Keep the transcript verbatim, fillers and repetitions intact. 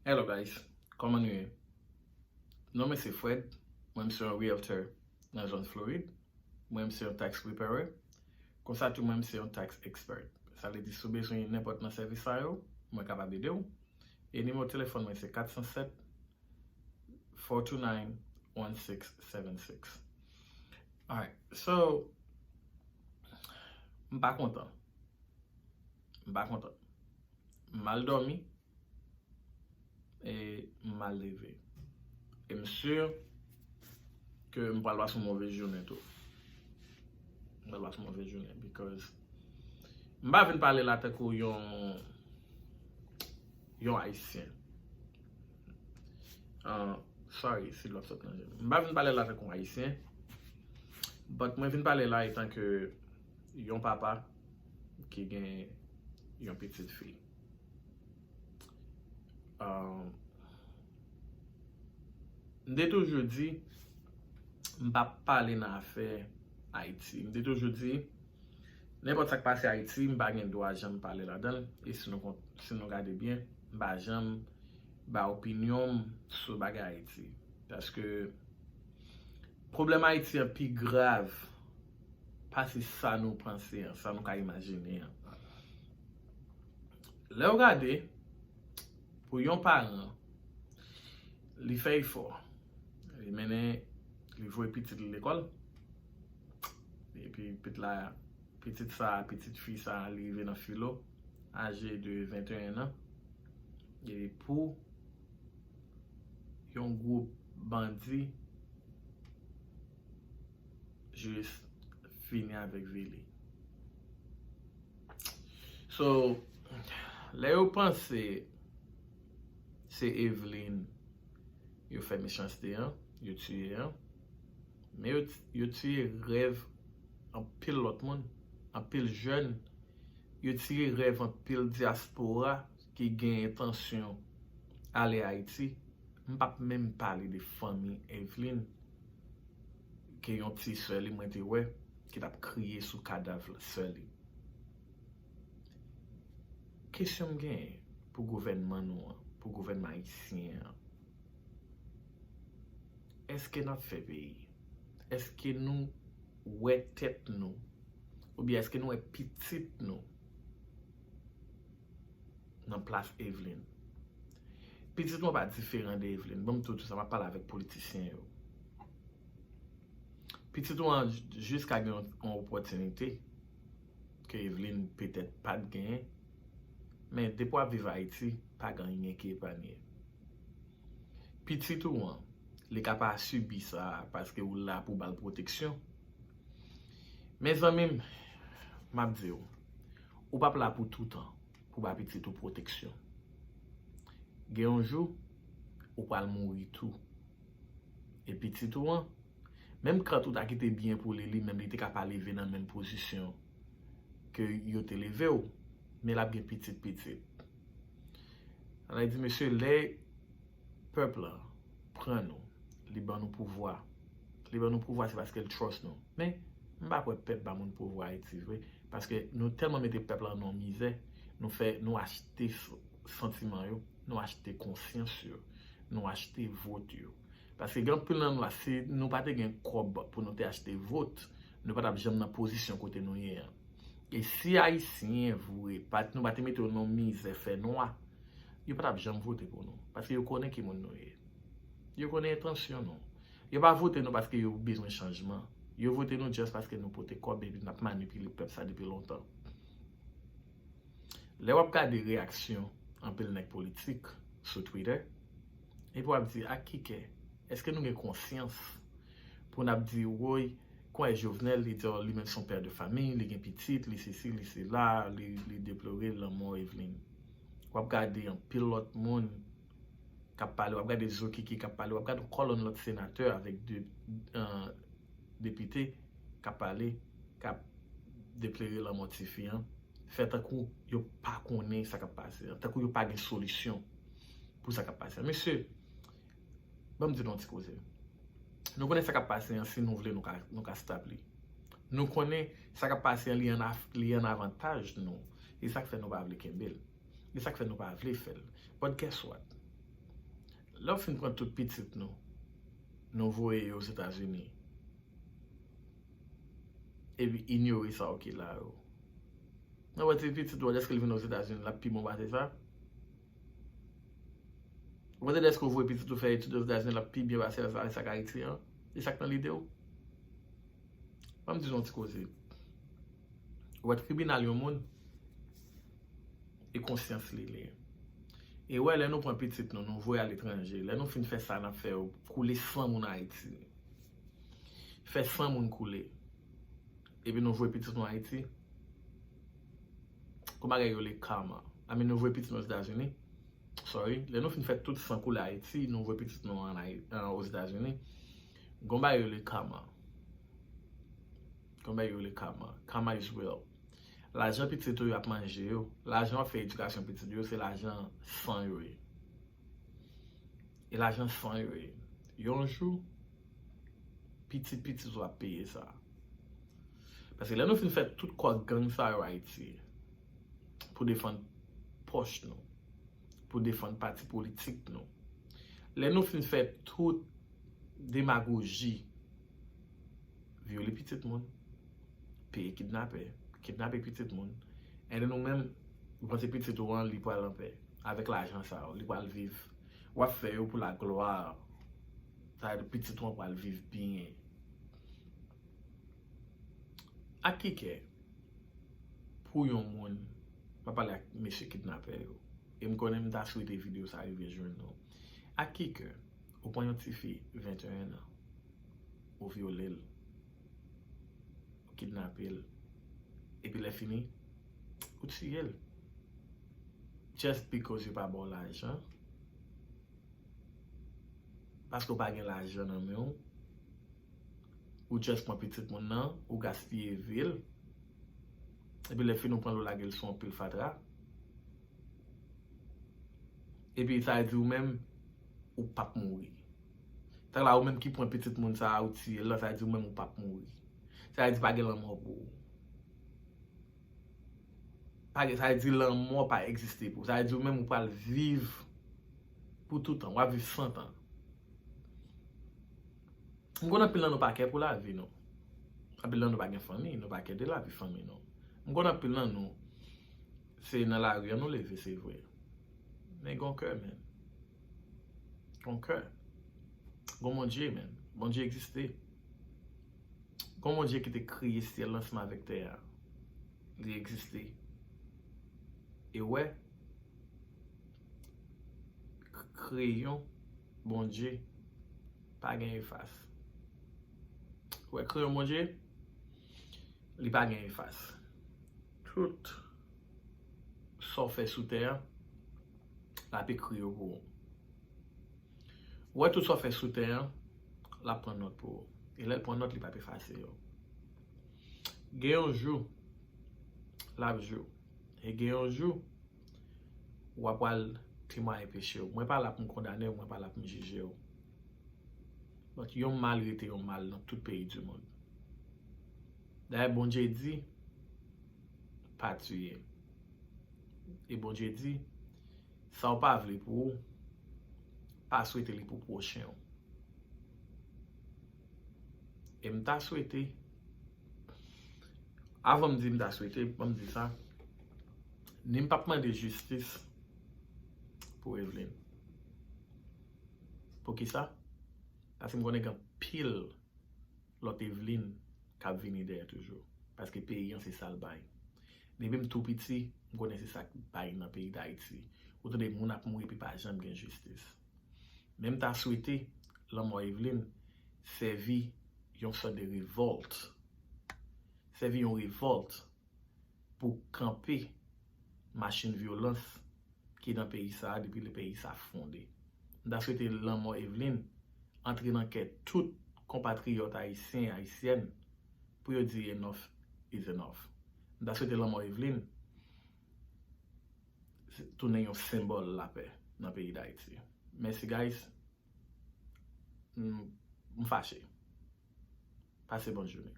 Hello guys, kòman nou ye? Non mwen se Fred, mwen se yon realtor nan zòn Florid, mwen se yon tax preparer, konsa tou mwen se yon tax expert. Sa vle di si w bezwen nenpòt nan sèvis sa yo, mwen kapab ede w. E nimewo telefòn mwen se kat san sèt, four two nine, one six seven six. Alright, so, m pa kontan. M pa kontan. M mal dòmi. E m mal leve. E m si ke m pral pase yon move jounen tou. M pral pase yon move jounen because m pa vin pale la tankou yon yon Ayisyen. Ah, sorry si dlo ap sot nan je m. M pa vin pale la tankou yon Ayisyen, but mwen vin pale la etan ke yon papa ki gen yon pitit fi. Ah, m te toujou di, m p ap pale nan afè Ayiti. M te toujou di, nenpòt sa k pase Ayiti, m pa gen dwa janm pale ladan l. E si nou, si nou gade byen, m pa janm ba opinyon m sou bagay Ayiti. Paske pwoblèm Ayiti an pi grav pase sa nou panse an, sa nou ka imajine an. Lè w gade, pou yon paran, li fè efò, li mennen, li voye pitit li lekòl, epi pitit la, pitit sa, pitit fi sa, li rive nan filo, aje de venteyen an, e pou yon gwoup bandi jis fini avèk vi li. So, lè yo panse se Evelyn yo fè mechanste an, yo tiye an, men yo, yo tiye rèv anpil lòt moun, anpil jèn, yo tiye rèv anpil dyaspora ki gen entansyon ale Ayiti. M p ap menm pale de fanmi Evelyn, ke yon ti sè li mwen te wè, ki t ap kriye sou kadav sè li. Kesyon m genyen pou gouvènman nou an, pou gouvènman ayisyen an, èske n ap fè peyi? Èske nou wè tèt nou? Oubyen èske nou wè pitit nou nan plas Evelyn? Pitit mwen pa diferan de Evelyn. Ban m tou, tou sa, m ap pale avèk politisyen yo. Pitit ou an jis ka gen yon, yon opòtinite ke Evelyn petèt pa t genyen. Men depi w ap viv Ayiti, pa gen anyen ki epanye. Pitit ou an, li ka pa sibi sa paske ou la pou ba l pwoteksyon. Men zanmi m, m ap di w, ou p ap la pou toutan pou ba pitit ou pwoteksyon. Gen yon jou, ou pral mouri tou. E pitit ou an, menm kan ou ta kite byen pou li, li menm li te ka pa leve nan menm pozisyon ke yo te leve w, men l ap gen pitit pitit. Sa vle di, mesye, lè pèp la pran nou, li ban nou pouvwa. Li ban nou pouvwa, se paske l trust nou. Men, m pa kwè pèp ba moun pouvwa Ayiti vre, paske nou tèlman mete pèp la nan mizè, nou fè, nou achte s-, santiman yo, nou achte konsyans yo, nou achte vot yo. Paske gen anpil nan nou la, si nou pa te gen kòb pou nou te achte vot, nou pa t ap janm nan pozisyon kote nou ye an. E si Ayisyen vre, pa t, nou pa te mete yo nan mizè fè nwa, yo pa t ap janm vote pou nou. Paske yo konnen ki moun nou ye. Yo konnen entansyon nou. Yo pa vote nou paske yo bezwen chanjman. Yo vote nou just paske nou pote kòb epi n ap manipile pèp sa depi lontan. Lè w ap gade reyaksyon anpil nèg politik sou Twitter, epi w ap di, ak ki kè? Èske nou gen konsyans pou n ap di, woy, kwè Jovenel, li di, oh, li menm se yon pè de fanmi, li gen pitit, li sesi, li sela, li, li deplore lanmò Evelyn. W ap gade anpil lòt moun k ap pale, w ap gade Zokiki k ap pale, w ap gade yon kòlonn lòt senatè avèk de, euh, depite k ap pale, k ap deplore lanmò tifi an, fè tankou yo pa konnen sa k ap pase an, tankou yo pa gen solisyon pou sa k ap pase an. Mesye, ban m di nou yon ti koze. Nou konnen sa k ap pase an, si nou vle, nou ka, nou ka stop li. Nou konnen sa k ap pase an, li an af-, li an avantaj nou. E sa k fè nou pa vle kenbe l. E sa k fè nou pa vle fè l. But guess what? Lè w fin pran tout pitit nou, nou voye yo Ozetazini, epi inyore sa yo ki la yo. Nan wè ti pitit ou an, dèske l vin Ozetazini, l ap pi bon pase sa? Ou panse dèske w voye pitit ou fè etid Ozetazini, l ap pi byen pase sa, sa k Ayiti an? E sa k nan lide w? Ban m di w yon ti koze. Ou wè tribinal yon moun, e konsyans li li ye. E wè, lè nou pran pitit nou, nou voye aletranje, lè nou fin fè sa n ap fè yo, koule san moun Ayiti, fè san moun koule, epi nou voye pitit nou Ayiti, gon bagay yo rele karma. I mean, nou voye pitit nou Ozetazini, sorry, lè nou fin fè tout san koule Ayiti, nou voye pitit nou an Ayi-, an Ozetazini, gon bagay yo rele karma. Gon bagay yo rele karma. Karma is real. Lajan pitit ou yo ap manje yo, lajan w ap fè edikasyon pitit ou yo, se lajan san yo ye. E lajan san yo ye. Yon jou, pitit pitit ou ap peye sa. Paske lè nou fin fè tout kòk gang sa yo Ayiti, pou defann pòch nou, pou defann pati politik nou, lè nou fin fè tout demagoji, vyole pitit moun, peye kidnapè, kidnape pitit moun, and then ou menm, ou panse pitit ou an, li pral anpè avèk lajan sa yo, li pral viv, w ap fè yo pou laglwa, sa vle di pitit ou an pral viv byen. Ak ki kè pou yon moun, m ap pale ak mesye kidnapè yo, e m konnen m ta swete videyo sa rive jwenn nou. Ak ki kè ou pran yon tifi venteyen an, ou vyole l, ou kidnape l, epi lè fini, ou tiye l. Just because yo pa ba w lajan, paske w pa gen lajan nan men w, ou just pran pitit moun nan, ou gaspiye vi l, epi lè fini ou pran l ou lage l sou yon pil fatra. Epi sa vle di ou menm, ou p ap mouri. Tank la ou menm ki pran pitit moun sa a, ou tiye l la, sa vle di ou menm ou p ap mouri. Sa vle di pa gen lanmò pou ou. Pa gen, sa vle di lanmò pa egziste pou ou. Sa vle di ou menm ou pral viv pou toutan, w ap viv san tan. M konn anpil nan nou pa kè pou lavi nou. Anpil nan nou pa gen fanmi, nou pa kè de lavi fanmi nou. M konn anpil nan nou, se nan lari an nou leve, se vre. Men gon kè, men. Gon kè. Gon Bondye, men. Bondye egziste. Gon Bondye ki te kreye syèl la ansanm avèk tè a. Li egziste. E wè, k-, kreyon Bondye pa gen efas. Wè, kreyon Bondye, li pa gen efas. Tout sa w fè sou tè a, l ap ekri yo pou ou. Ou wè tout sa w fè sou tè a, l ap pran nòt pou ou. E lè l pran nòt, li p ap efase yo. Gen yon jou, l ap jou. E gen yon jou, w ap pral temwaye peche w. Mwen pa la pou m kondane w, mwen pa la pou m jije w. But yon mal rete yon mal nan tout peyi di mond. Dayè, Bondye di, pa tiye. E Bondye di, sa w pa vle pou ou, pa swete li pou pwochen w. E m ta swete, avan m di m ta swete, ban m di sa, ni m p ap mande jistis pou Eveline. Poukisa? Paske m konnen gen anpil lòt Eveline k ap vini dèyè toujou. Paske peyi an se sa l bay. Depi m tou piti, m konnen se sa k bay nan peyi Dayiti. Ou tande moun ap mouri epi pa janm gen jistis. Men m ta swete lanmò Eveline sèvi yon sòt de revòlt. Sèvi yon revòlt pou kanpe machin vyolans ki nan peyi sa a depi lè peyi sa a fonde. M ta swete lanmò Eveline antre nan kè tout konpatriyòt ayisyen, ayisyèn, pou yo di enough is enough. M ta swete lanmò Eveline tounen yon senbòl lapè nan peyi Dayiti. Mèsi, guys. M, m fache. Pase bòn jounen.